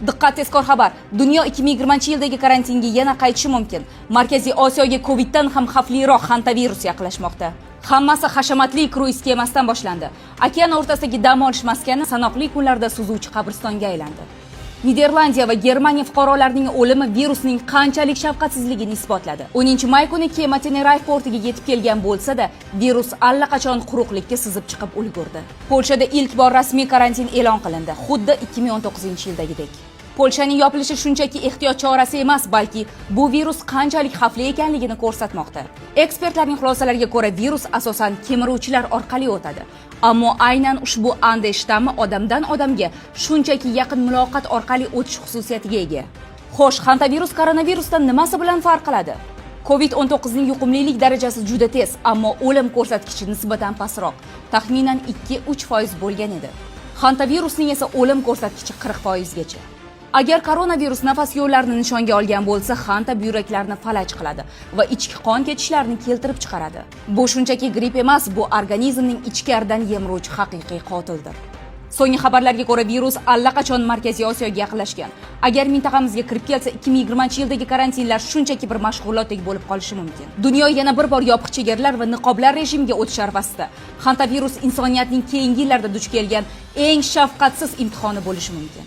Diqqat, tezkor xabar! Dunyo 2020-yildagi karantinga yana qaytishi mumkin. Markaziy Osiyoga Coviddan ham xavfliroq hantavirus yaqinlashmoqda. Hammasi hashamatli kruiz kemasidan boshlandi. Okean o'rtasidagi dam olish maskani sanoqli kunlarda suzuvchi qabristonga aylandi. Niderlandiya va Germaniya fuqarolarining o'limi virusning qanchalik shafqatsizligini isbotladi. 10 may kuni kema Tenerife portiga yetib kelgan bo'lsa-da, virus allaqachon quruqlikka sizib chiqib ulgurdi. Polshada ilk bor rasmiy karantin e'lon qilindi, xuddi 2019-yildagidek. Polshaning yopilishi shunchaki ehtiyot chorasi emas, balki bu virus qanchalik xavfli ekanligini ko'rsatmoqda. Ekspertlarning xulosalariga ko'ra, virus asosan kemiruvchilar orqali o'tadi. Ammo aynan ushbu Ande shtammi odamdan odamga shunchaki yaqin muloqot orqali o'tish xususiyatiga ega. Xo'sh, hantavirus koronavirusdan nimasi bilan farq qiladi? COVID-19 ning yuqumlilik darajasi juda tez, ammo o'lim ko'rsatkichi nisbatan pastroq, taxminan 2-3% bo'lgan edi. Hantavirusning esa o'lim ko'rsatkichi 40% gacha. Agar koronavirus nafas yo'llarini nishonga olgan bo'lsa, xanta buyraklarni falaj qiladi va ichki qon ketishlarini keltirib chiqaradi. Bu shunchaki gripp emas, bu organizmning ichkaridan yemiruvchi haqiqiy qotildir. So'nggi xabarlarga ko'ra, virus allaqachon Markaziy Osiyoga yaqinlashgan. Agar mintaqamizga kirib kelsa, 2020-yildagi karantinlar shunchaki bir mashg'ulotdek bo'lib qolishi mumkin. Dunyo yana bir bor yopiq chegaralar va niqoblar rejimiga o'tish arafasida. Hantavirus insoniyatning keyingi yillarda duch kelgan eng shafqatsiz imtihoni bo'lishi mumkin.